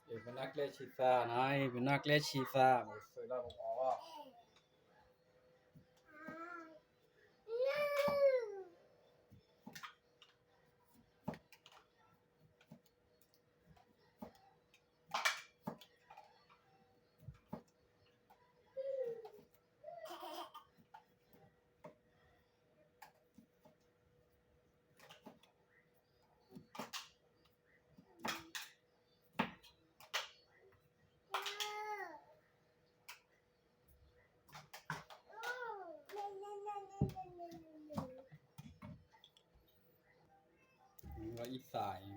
ပနၢ်ကျဲဆံးသးနၤ, ပနၢ်ကျဲဆံးသး, ပသုးလီၤပအီၣ်လီၤ. အံသး,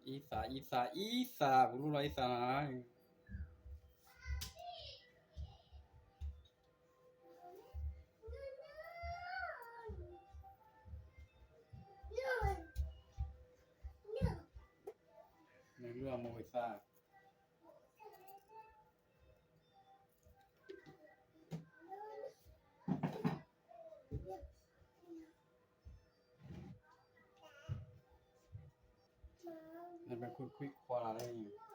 အံသး, အံသး, အံသး, ပလူလီၤအံသးနၤ. နလူအမိၢ်ဝံသး. နမ့ၢ်ခိၣ်ခွံခွါလၢ်လၢ်.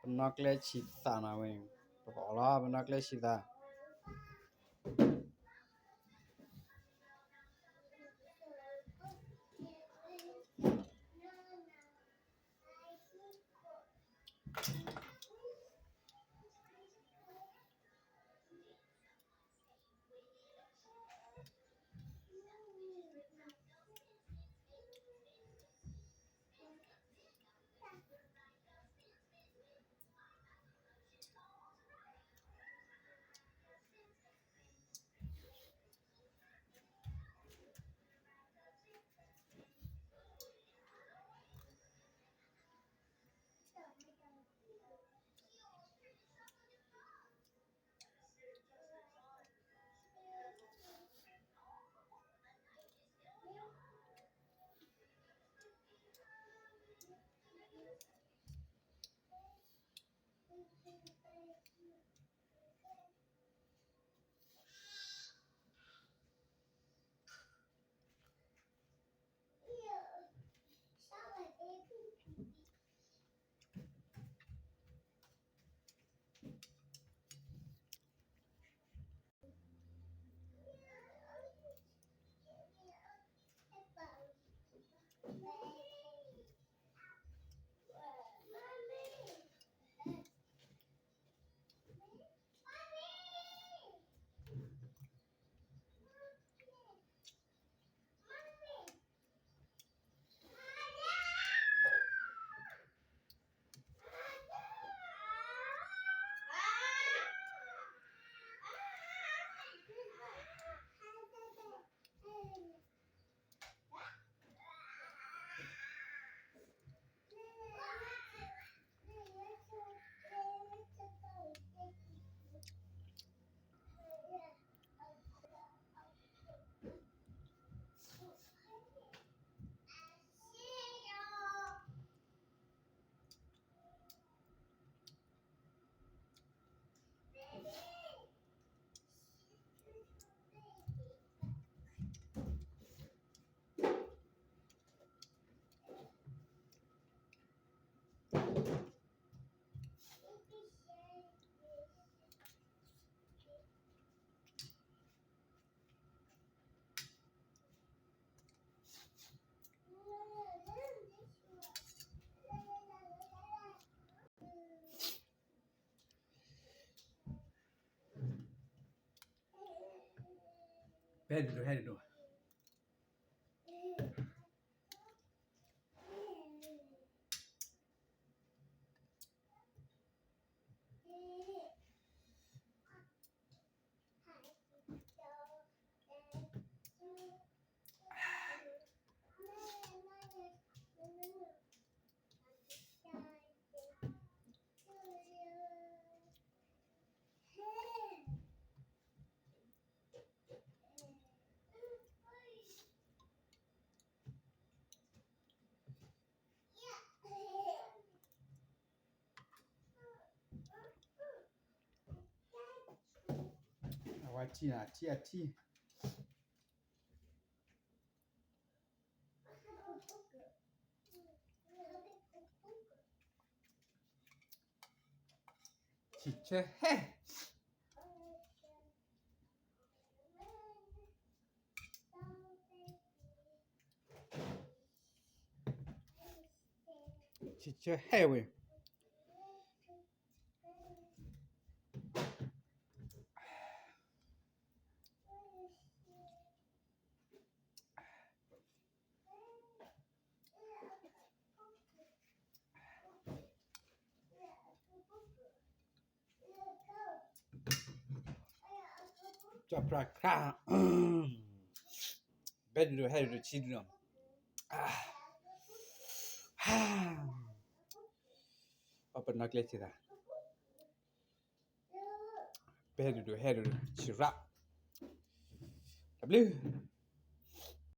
ပနီၢ်ကျဲဆံးသးနၤဝဲ, ပကအီၣ်လီၤ ပနီၢ်ကျဲဆံးသး. ဖဲဒိၣ်ဟဲဒိၣ်. အထံၣ်, အထံၣ်, အထံၣ်. ဆံၣ်ဆၢဟဲ, ဆံၣ်ဆၢဟဲဝဲ. ကၠီၣ်ပြၢ်ခါ, ဘဲဒိၣ်ဒိၣ်ဟဲဒိၣ်ဒိၣ်ဆံးဒိၣ်နီၤ, ပနီၣ်ကျဲစံးသး, ဘဲဒိၣ်ဒိၣ်ဟဲဒိၣ်ဒိၣ်ဆံးရၣ်, တၢ်ဘျုး.